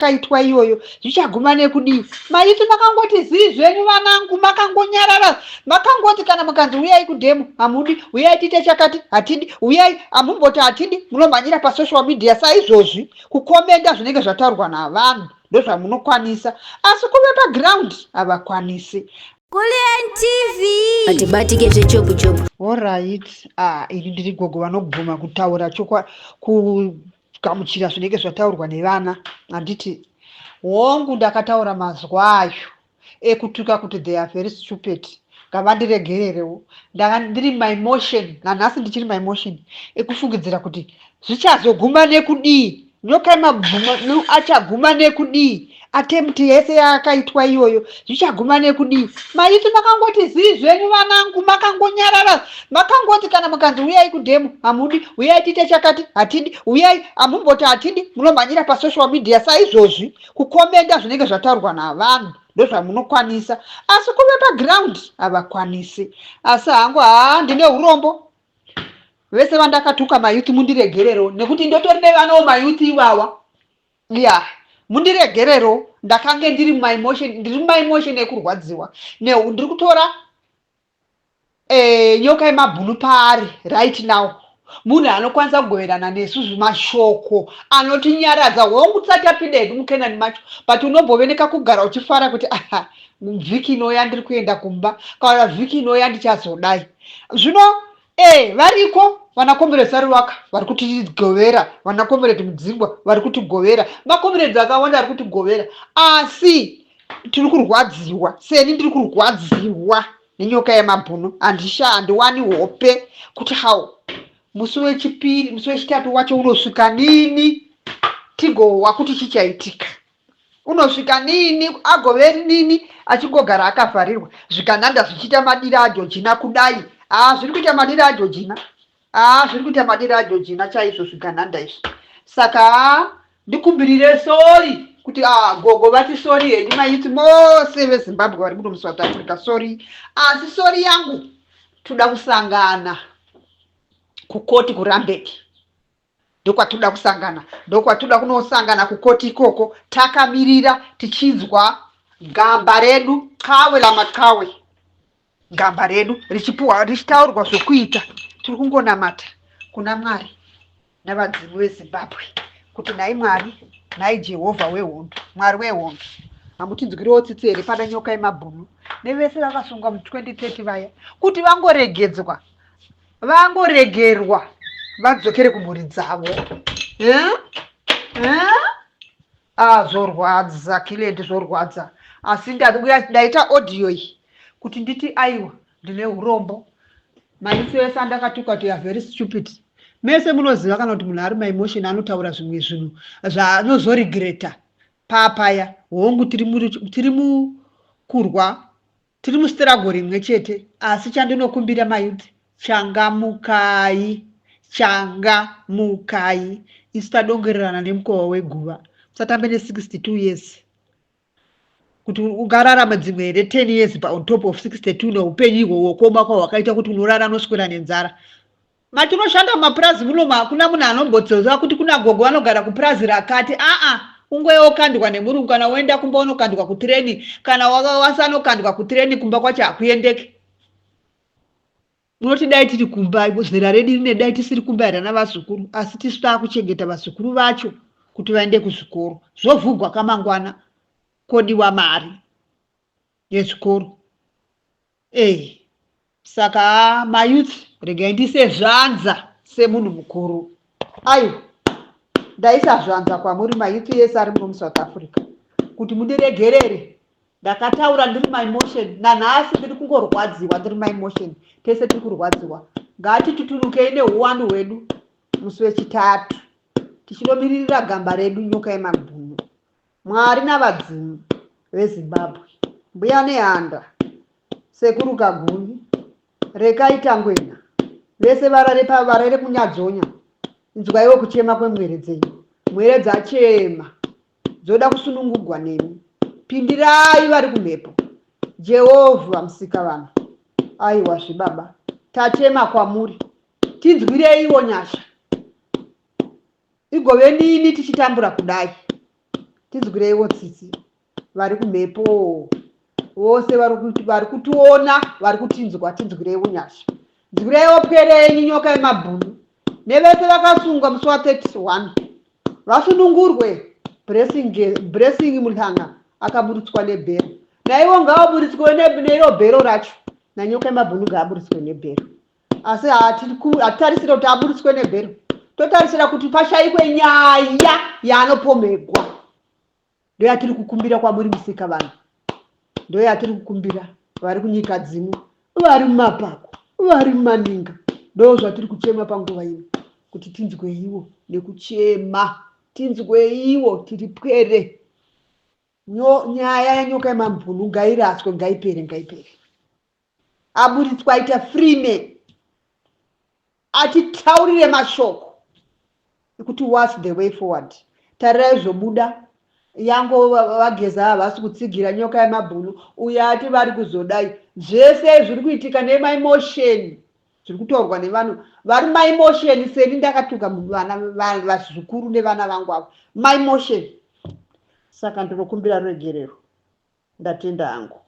Yakaitwa iyoyo zvichaguma nekudii? Maiti makangoti zii zvenyu vanangu, makangonyarara, makangoti kana mukanzi uyai kudhemu hamudi, uyai tiite chakati hatidi, uyai hamumboti hatidi, munomhanyira pasocial media saizvozvi kukomenda zvinenge zvataurwa navanhu, ndozvamunokwanisa, asi kuve paground havakwanisi. Kulliant TV. Atibatike zvechopu chopu. Alright, ah, ini ndiri gogo vanobvuma kutaura chokwa kugamuchira zvinenge zvataurwa nevana, handiti? Hongu, ndakataura mazwa ayo ekutuka kuti they are very stupid, ngavandiregererewo. Ndanga ndiri maemotion, nanhasi ndichiri maemotion ekufungidzira kuti zvichazoguma nekudii, nyoka yemabvumo achaguma nekudii, attempt yese yakaitwa iyoyo zvichaguma nekudii. Maiti makangoti zii zvenyu vanangu, makangonyarara, makangoti kana mukanzi uyai kudhemu hamudi, uyai tiite chakati hatidi, uyai hamumboti hatidi, munomhanyira pasocial media saizvozvi kukomenda zvinenge zvataurwa navanhu, ndozvamunokwanisa, asi kuve paground havakwanisi. Asi hangu haa, ndine urombo, vese vandakatuka mayouth mundiregerero, nekuti ndotori nevanawo mayouth iwawa ya, mundiregerero. Ndakange ndiri mumaemotion, ndiri mumaemotion ekurwadziwa. Ndiri kutora nyoka yemabhunu paari right now, munhu anokwanisa kugoverana nesu zvimashoko anotinyaradza. Hongu, tisati tapinda hedu muKenani macho, but unomboveneka kugara uchifara kuti aha, vhiki inouya ndiri kuenda kumba, kana vhiki inouya ndichazodai. Zvino variko vana Comrade Saruvaka vari kutigovera, vana Comrade Mudzingwa vari kutigovera, macomrades akawanda ari kutigovera, asi tiri kurwadziwa. Seni ndiri kurwadziwa nenyoka yemabhunu, handisha, handiwani hope kuti hau, musi wechipiri, musi wechitatu wacho unosvika nini, tigohwa kuti chichaitika, unosvika nini, agove nini achingogara akavharirwa, zvikananda zvichiita madira aJojina kudai. Haa, zviri kuita madira aJojina, haa, zviri kuita madira aJojina chaizvo zvigananda izvi. Saka haa, ndikumbirire sorry kuti ah, gogo vati sorry henyu mayouth mose veZimbabwe vari muno muSouth Africa, sorry. Asi sorry yangu, toda kusangana kukoti kuRandburg, ndokwatoda kusangana, ndokwatoda kunosangana kukoti ikoko, takamirira tichinzwa gamba redu, qawe lamaqhawe, gamba redu richipuhwa, richitaurwa zvokuita. Tiri kungonamata kuna Mwari navadzimu veZimbabwe kuti nhai Mwari, nhai Jehovha wehondo, Mwari wehondo, hamutinzwiriwo tsitsi here pana nyoka yemabhunu nevese vakasungwa mu2030 vaya, kuti vangoregedzwa, vangoregerwa vadzokere kumhuri dzavo, eh? Eh? Ah, zvorwadza Kulliant, zvorwadza. Asi ndaita audio iyi kuti nditi aiwa, ndine urombo, mayouth ese andakatuka kuti are very stupid, mese munoziva kana kuti munhu ari maemotion anotaura zvimwe zvinhu zvaanozoregreta papaya. Hongu, tiri mukurwa, tiri mustruggle rimwe chete, asi chandinokumbira mayouth, changamukai, changamukai. Isu tadongererana nemukova weguva. Musatambe ne62 years kuti ungararama dzimwe here 10 years on top of 62, neupenyu ihwohwo kuoma kwahwakaita, kuti unorara noswera nenzara. Matinoshanda mumapurazi muno, hakuna munhu anombodzoza kuti kuna gogo vanogara kupurazi rakati. Aa, ungoye nemurungu, kana woenda kumba unokandwa kutireni, kana wasanokandwa kutireni, kumba kwacho hakuendeki. Munoti dai tiri kumba, zera redu rine, dai tisiri kumba here navazukuru? Asi tisu taakuchengeta vazukuru vacho kuti vaende kuzvikoro, zvovhugwa kamangwana, kodiwa mari yezvikoro. Ei, saka mayouth, regai ndise zvanza semunhu mukuru. Aiwa, ndaisa zvanza kwamuri mayouth yese ari muno muSouth Africa kuti mundiregerere. Ndakataura ndiri maemotion, nanhasi ndiri kungorwadziwa, ndiri maemotion, tese tiri kurwadziwa. Ngatitutunukei neuwandu hwedu musi wechitatu tichinomiririra gamba redu nyoka yemabhunu. Mwari navadzimu veZimbabwe, Mbuya Nehanda, Sekuru Kaguvi, Rekai Tangwena, vese varare varere kunyadzonya, inzwaiwo kuchema kwemwere dzenyu. Mwere dzachema, dzoda kusunungugwa nemi. Pindirai vari kumhepo, Jehovha musika vanhu. Aiwa zvibaba, tachema kwamuri, tinzwireiwo nyasha. Igove nini tichitambura kudai? Tinzwireiwo tsitsi vari kumhepo vose vari kutiona, vari kutinzwa, tinzwireiwo nyasha. Nzwireiwo pwere yenyu nyoka yemabhunu nevese vakasungwa musi wa 31 vasunungurwe. Blessing Mhlanga akaburitswa nebhero, naivo ngavaburitswe neiro bhero racho, nanyoka yemabhunu ngaaburitswe nebhero. Asi hatitarisire kuti aburitswe nebhero, totarisira kuti pashaikwe nyaya yaanopomhegwa. Ndoyatiri kukumbira kwamuri musika vanhu, ndoyatiri kukumbira vari kunyika dzimu, vari mumapako, vari mumaninga. Ndo zvatiri kuchema panguva ino, kuti tinzweiwo nekuchema, tinzweiwo tiri pwere. Nyaya yenyoka yemabhunu ngairaswe, ngaipere, ngaipere. Aburitswa aita free man, atitaurire mashoko ekuti what's the way forward. Tarirai zvobuda yango vageza havasi kutsigira nyoka yemabhunu uyo ati vari kuzodai. Zvese zviri kuitika nemaemotion zviri kutaurwa nevanhu vari maemotion. Seni ndakatuka vana vazukuru nevana vangu avo maemotion, saka ndinokumbira ruregerero. Ndatenda hangu.